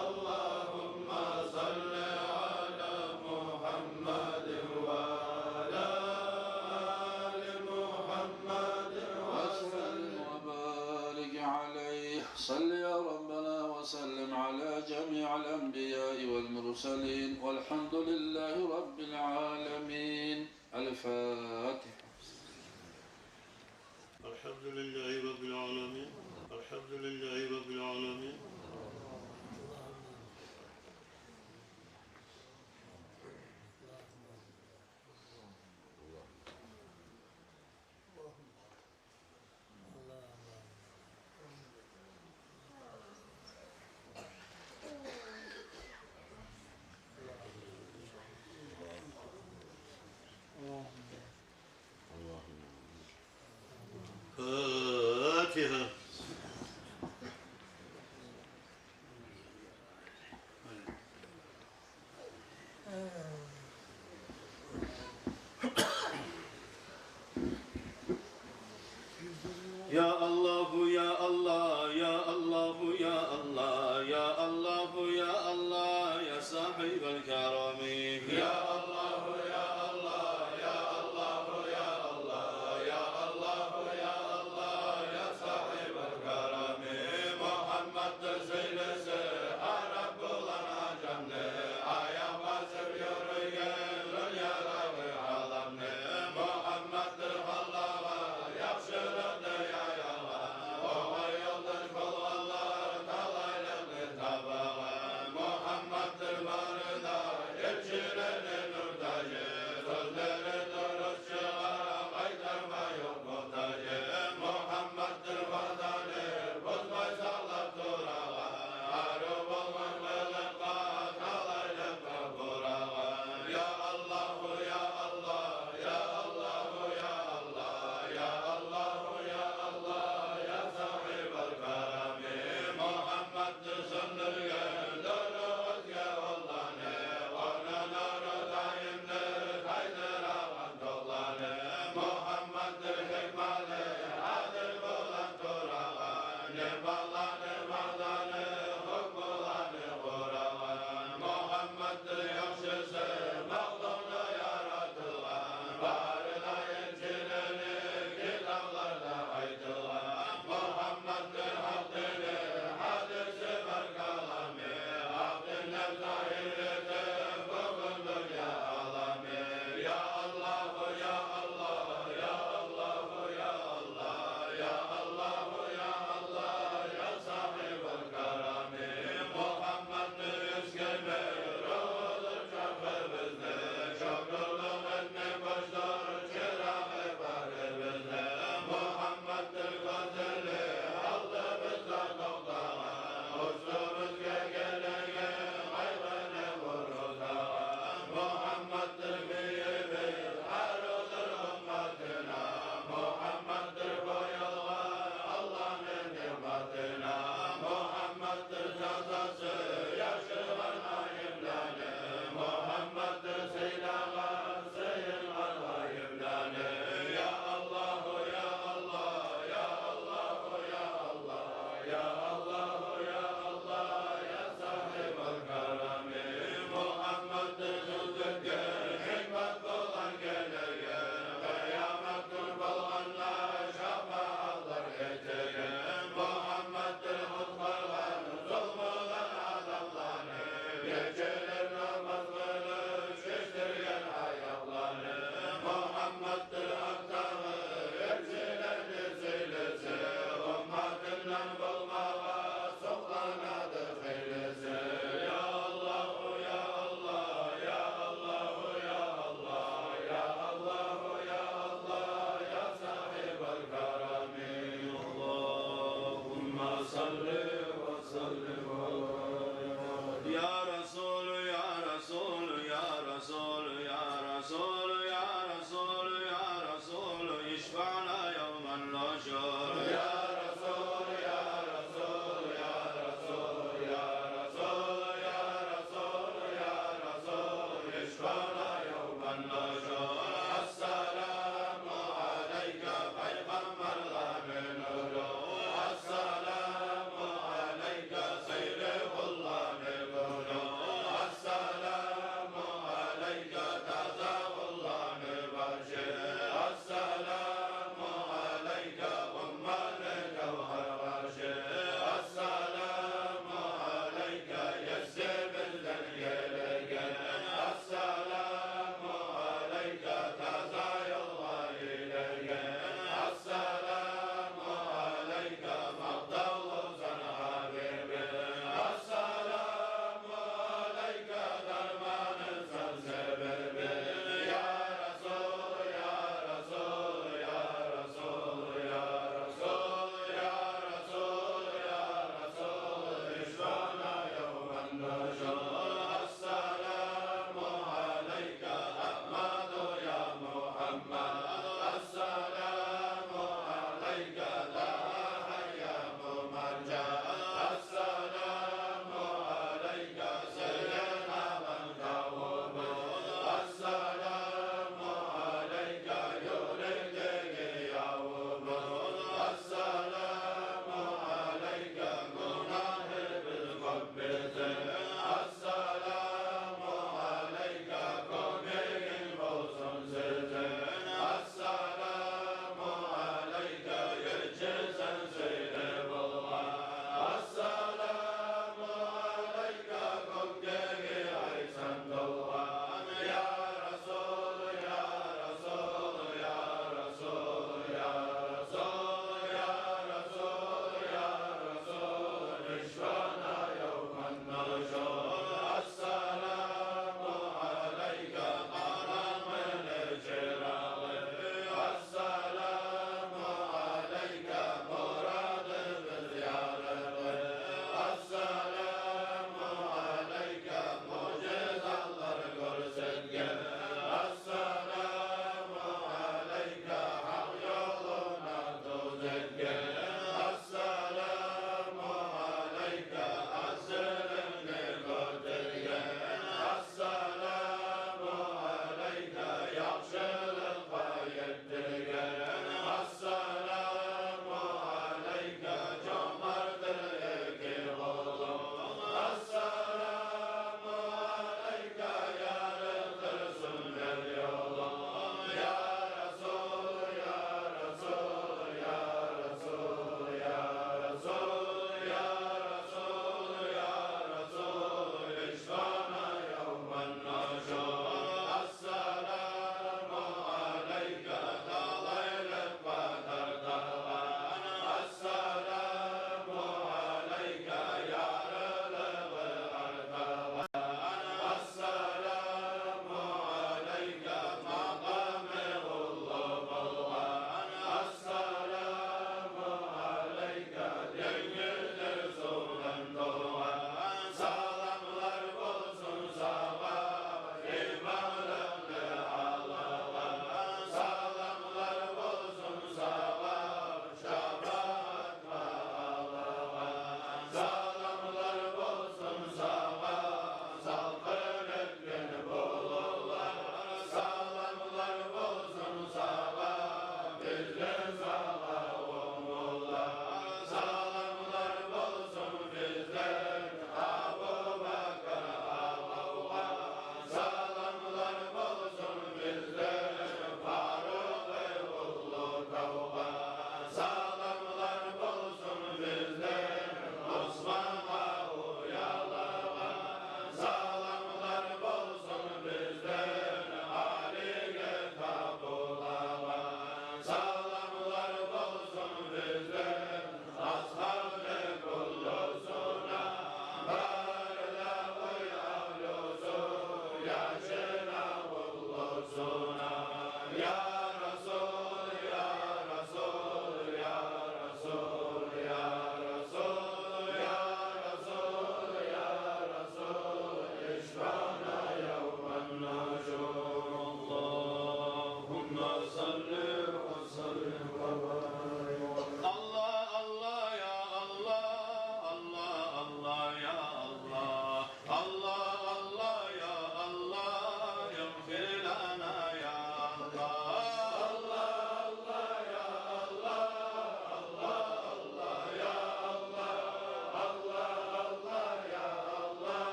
اللهم صل على محمد وعلى آل محمد وسلم وبارك عليه. صل يا ربنا وسلم على جميع الأنبياء والمرسلين، والحمد لله رب العالمين. الفاتحة. الحمد لله رب العالمين. الحمد لله رب العالمين. فاتحة. يا الله، يا الله، يا الله، يا الله، يا الله، يا الله، يا صاحب الكرم. يا الله، يا الله، يا الله، يا الله، يا الله، يا الله، يا صاحب الكرم. Мухаммаддыр сыйлысы арап булан ажамны, аякъ басып юрюйген дюньядагъы аламны. Мухаммаддыр халкъгъа яхшылыкъны яягъан, огъар ёлдаш болгъанлар талайлыкъны табагъан. Мухаммаддыр бары да элчилени Гечелер намаз къылып гечдирген аякъланы, Мугьаммаддыр аттагъы элчилени сыйлысы, умматындан болмагъа сокъланады хыйлысы. Я Аллагьу, я Аллагь, я Аллагьу, я Аллагь, я Аллагьу, я Аллагь, я сагьибал карами. Аллагьумма салли ва саллим ала يا رسول، يا رسول، يا رسول، يا رسول، يا رسول، يا رسول، اشفعنا يوم النشور. يا رسول، يا رسول، يا رسول، يا رسول، يا رسول، يا رسول، اشفعنا يوم النشور. السلام عليك، پیغمبر غم نور. السلام عليك، سيد الله نور. السلام عليك، تازا الله نباشر. السلام عليك، أمان جوهر باشر. السلام عليك، يسر بزن يلقن. السلام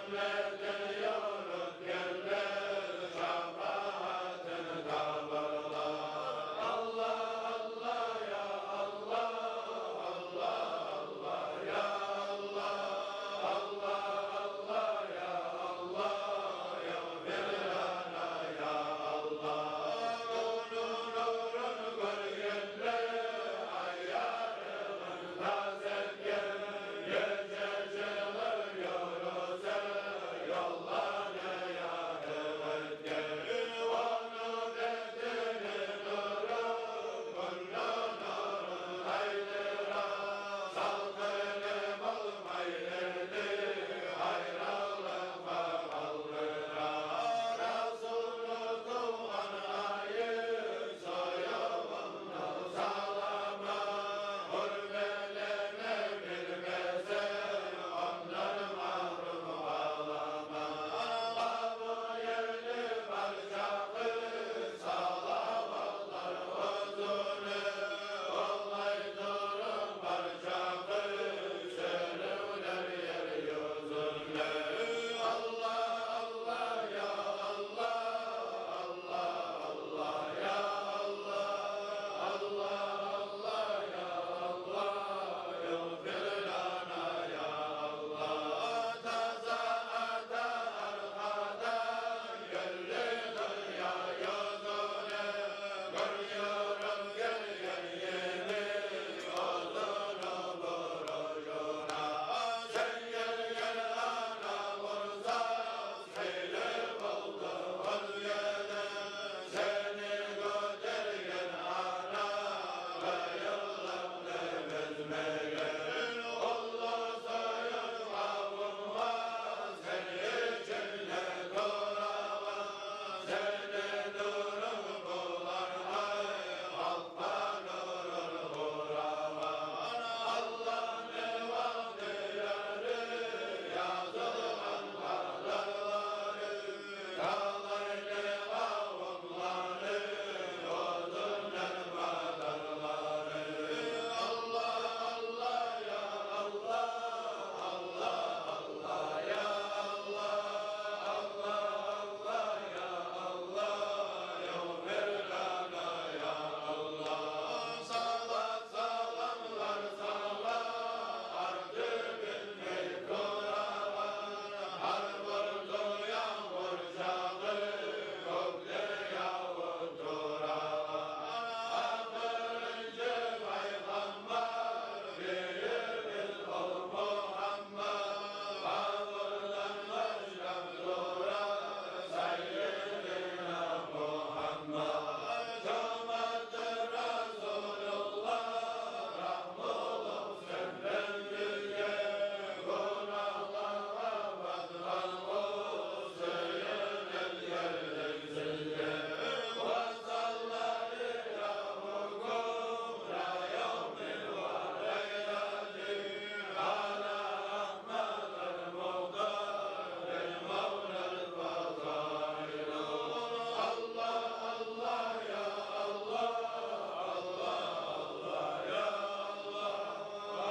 Ümметин юрютгенлер шапаатын табарлар. Аллагь, Аллагь, я Аллагь, Аллагь, Аллагь, я Аллагь, Аллагь, Аллагь, я Аллагь, ягъфир лана, я Аллагь. Гюнню нюрюн гёргенлер ай ярыгъын тас этген, гече чыгъып юрюсе, ёлланы ярыкъ этген. Ону бетини нюрю гюнню нюрюн тайдыра, салкъыны болмай эрни гьайранлыкъгъа къалдыра. Расулну тувгъан айы, союгъумну саламы, гьюрметлеме билмесем, ондан магьрюм къаламан. Къабул этди бар чакъы салаватлар оьзюне, олай туруп бар чакъы сёйлевлер ер юзюнде. Аллагь, Аллагь, я Аллагь, Аллагь, Аллагь, я Аллагь, Аллагь, Аллагь, я Аллагь, ягъфир лана, я Аллагь. Таза ата аркъадан гелди дюнья юзюне, гёр юрюп гелген йимик оьзюню буружуна. Сен гелген ана къурсакъ сыйлы болду оьзгеден, сени гётерген ана къыйынлыкъны билмеген. Уллу сююнч къавумгъа сени ичинде турагъан, сени нюрюнг булар ай халкъгъа нюрюн къурагъан. Аллагьны вагьдилери, язылгъан къадарлары, талайлы къавумланы оьзюнден мадарлары. Аллагь, Аллагь, я Аллагь, Аллагь, Аллагь, я Аллагь, Аллагь, Аллагь, я Аллагь, ягъфир лана, я Аллагь. Салат саламлар сагъа артып битмей турагъан, гьар бир тюп янгур чакъы кёклер явуп турагъан. Ахырынчы пайхаммар бийибиз ол Мугьаммад, къабурдан башлап тура Саййидина Мугьаммад. Жомарт Расулуллагь, рагьмулу сенден бизге, гюнагьлагъа батгъан къул сююнюп гелдик сизге. Ва салла илягьу кулла явмин ва лайлатин ала Ахмадил мухтарил мавлал фазаилу. Аллагь, Аллагь, я Аллагь, Аллагь, Аллагь, я Аллагь,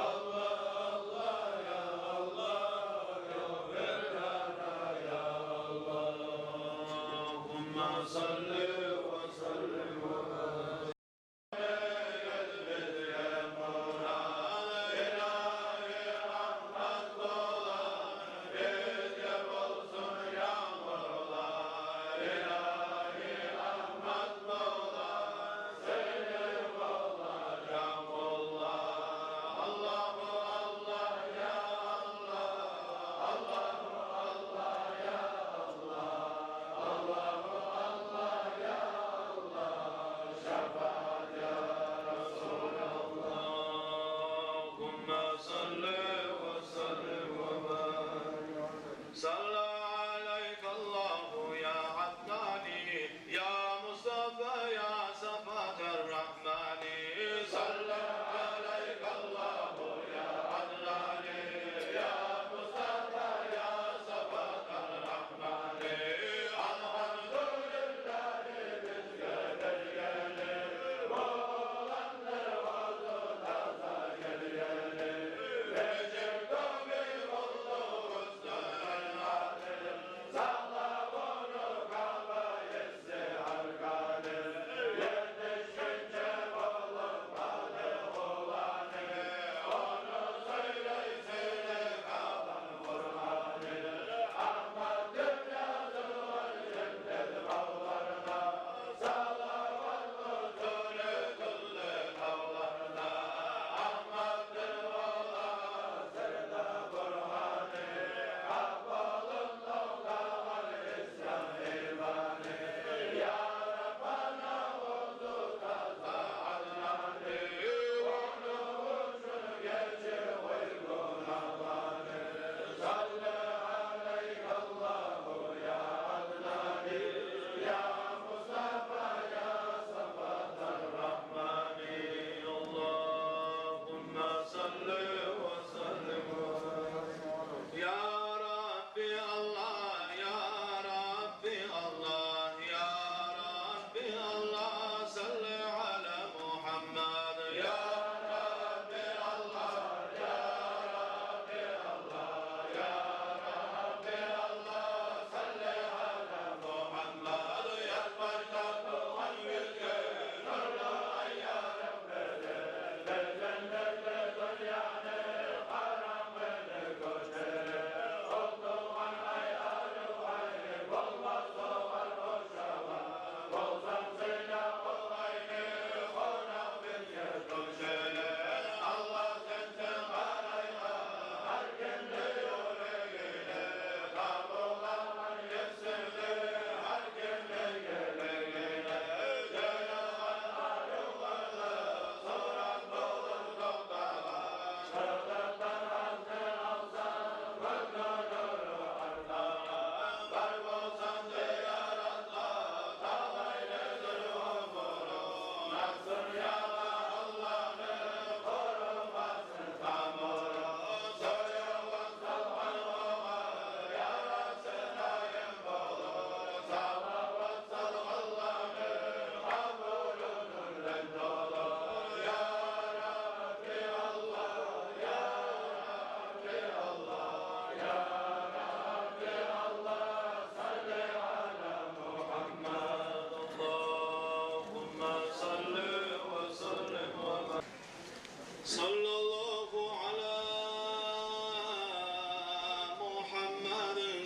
Аллагь, Аллагь, я Аллагь, ягъфир лана, я Аллагь. Аллагьумма салли ва саллим ва барик.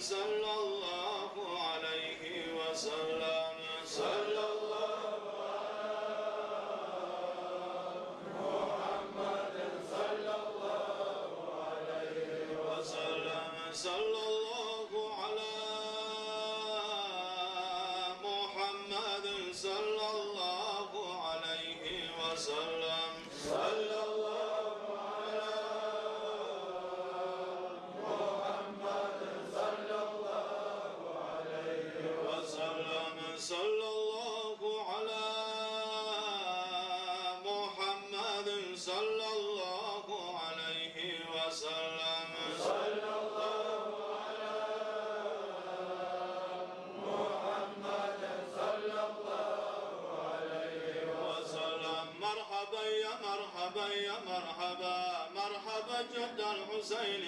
صلى الله عليه وسلم. صلى الله على محمد صلى الله عليه وسلم. صلى الله على محمد صلى الله عليه وسلم. صلى الله على محمد صلى الله عليه وسلم. صلى الله على محمد صلى الله عليه وسلم. صلى الله على محمد صلى الله عليه وسلم. مرحبا يا مرحبا يا مرحبا، مرحبا جد الحسين،